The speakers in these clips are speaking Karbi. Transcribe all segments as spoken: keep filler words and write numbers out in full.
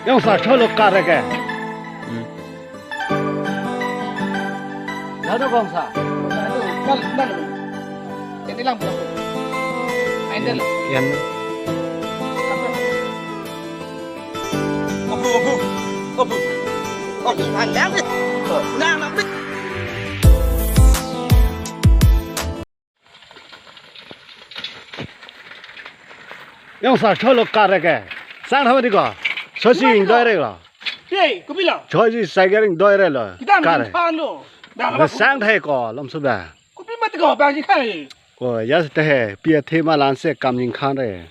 Jongsa cholo kare ke. Nado kongsa. Nal, nal. Ini lang pulang. Main dulu. Yan. Abu, abu, abu, abu. Nang, nang, nang. Jongsa cholo kare ke. Sang tha mati ko. Sosi ingdoi re lo. Hey, kopi lo? Sosi cycle ingdoi re lo. Kita kare. Main than lo. Dah, dah, sang tha ko lom sudah. Kopi mati ko bang jingkhan. Ko ya se he pi athe ma lan se kam jingkhan re.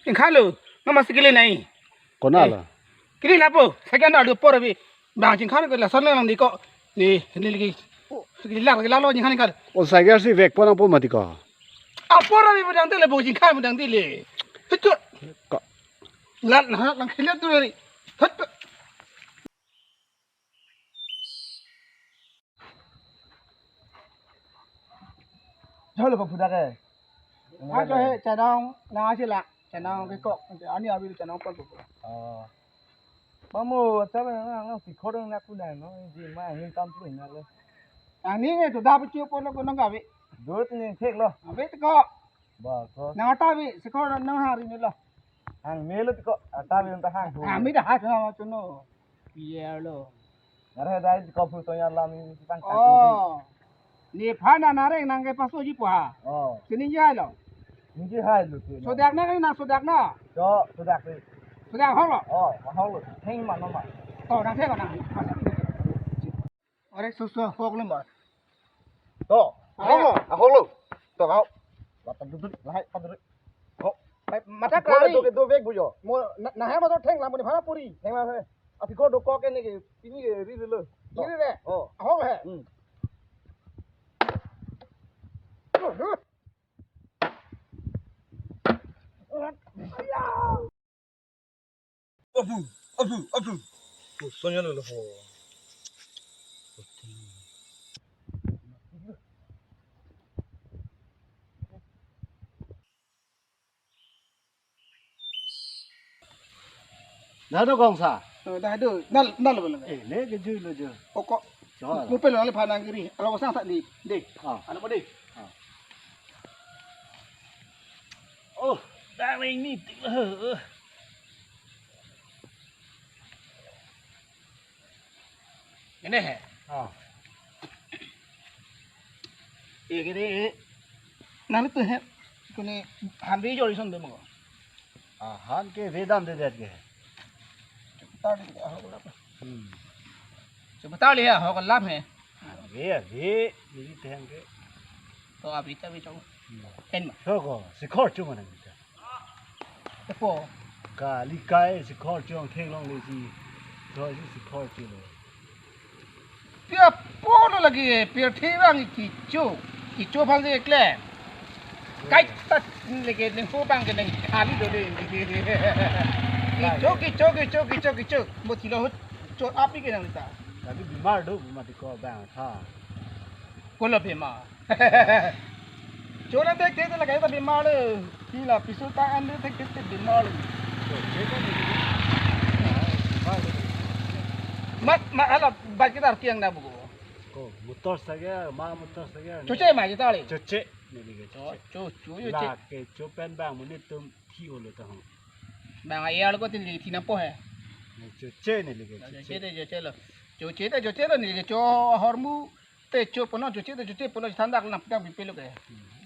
Jingkhan lo. Mama sikile nai. Kona lo. Kiri lapo, second adu apor abi. Bang jingkhan ko lason lang di ko. Ni, ni lagi. Lagi lang, lagi lang lo jingkhan kan. O cycle si vek pon apo mati ko. Apor abi bodang tele bo jingkhan bodang tele. Hitu. Ko. Lat na lang khilet tu dari. Hitu. Jalo ko pudak eh. Ha jo he chanong na sila chanong ke kok ani abi chanong pon pon. Oh. Mamu, sabe na na sikhor na kuna no, ji ma hin tam pun na le. Ani ne to da pu pon lo ko nang abi. Dut ni thek lo. Abi to ko. Ba ko. Na ta abi sikhor na hari ni lo. Hang me lo to ko, ta abi ta hang. Ami da ha ma chuno. Pier lo. Nare dai ko phu to ya lam ni pang ta. Oh. Nephan anareng nang ke paso ji po ha. Oh. Sini jai lo. Nji hai lo ke. Sodak na na sodak na. Jo, sodak ke. Sodak hok lo. Oh, hok lo. Theng ma no ma. Oh, nang theng nang. Are so so hok lo ma. To, hok lo. Hok lo. To hok. Wat dudut lahai padre. Hok. Mata kari. Do do bek bujo. Mo na na hai ma to theng la mo ni phana puri. Theng la he. Api ko do ko ke ni ke ini ke ri ri lo. Ri ri le. Oh. Hok he. Hmm. Abu, abu, abu. Sonya lo ho. Dah do kongsa. Dah do. Nal nal lo. Eh, le ke jui lo jo. Oko. Chol. Mupel lo le phanang kiri. Alo sang tak di. De. Ah. Ano mo de. Ah. Oh, darling ni tik lo. Ini he. Ah. Ini kiri. Nang tu he. Kuni hambi jori son demo. Ah, han ke vedam de det ke. Sebentar ni, ah, ho lap. Hmm. Sebentar liya, ho lap he. Ave, ave, ini teng ke. To abi ta bi chong. Hmm. En ma. Choko, sikhor chu mana kita. Tepo. Kali kai sikhor chu ang theng long le si. To si sikhor chu lo. Pia polo lagi, pia thevang kicho. Kicho phang de kle. Kai ta lagi neng ko bang ke neng khali do de. Kicho, kicho, kicho, kicho, kicho. Mo thilo ho cho api ke nang ta. Lagi bimar do, bimar di ko bang tha. Kolo bimar. Chola thek thek lagi ta bimar le. Pila piso ta an thek thek thek bimar le. Mat ma ala bike ta kiang na bugo. Ko motor saga, ma motor saga. Choche ma jita le. Choche. Neli ke cho choche. Cho cho yo che. La ke cho pen bang monit tum thi olo ta hong. Bang ayar ko tin li thi na po he. Choche neli ke choche. Choche te choche lo. Choche te choche lo neli ke cho hormu. Te cho pono choche te choche pono thandak nang pitang pipelo ke.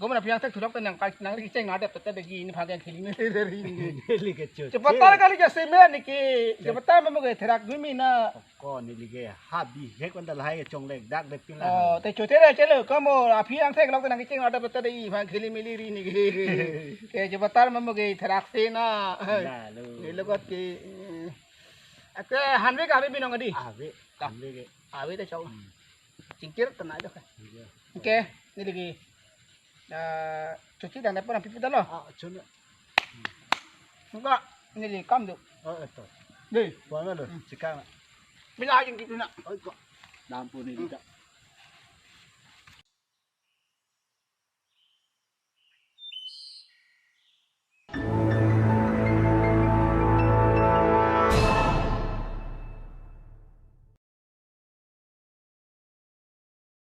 Gom na piang thek thurok te nang kai nang ri cheng na de pete de gi ni phagen khili ni de ri ni. Neli ke choche. Chepatar kali ke semen ni ke. Chepatar mamo ke therak gumi na. Ko neli ke ha bihek wan ta lahai ke chonglek dak de pin la. Oh, te choche re chelo kamo aphi ang thek lok nang ke cheng na de pete de i phagen khili mili ri ni ke. Ke chepatar mamo ke therak se na. La lo. Ni lo kot ke. Ate hanve ke ave binong adi. Ave. Ka. Hanve ke. Ave te chau. Hmm. Chingkir tena jo ka. Iya. Oke, neli ke. Ah, choche dang dapat pipi dalo. Ah, chun. Enggak, neli kam do. Oh, eto. Dei. Buang lo, hmm, chikang. Bila aja gitu na. Oh, kok. Nampun ni kita.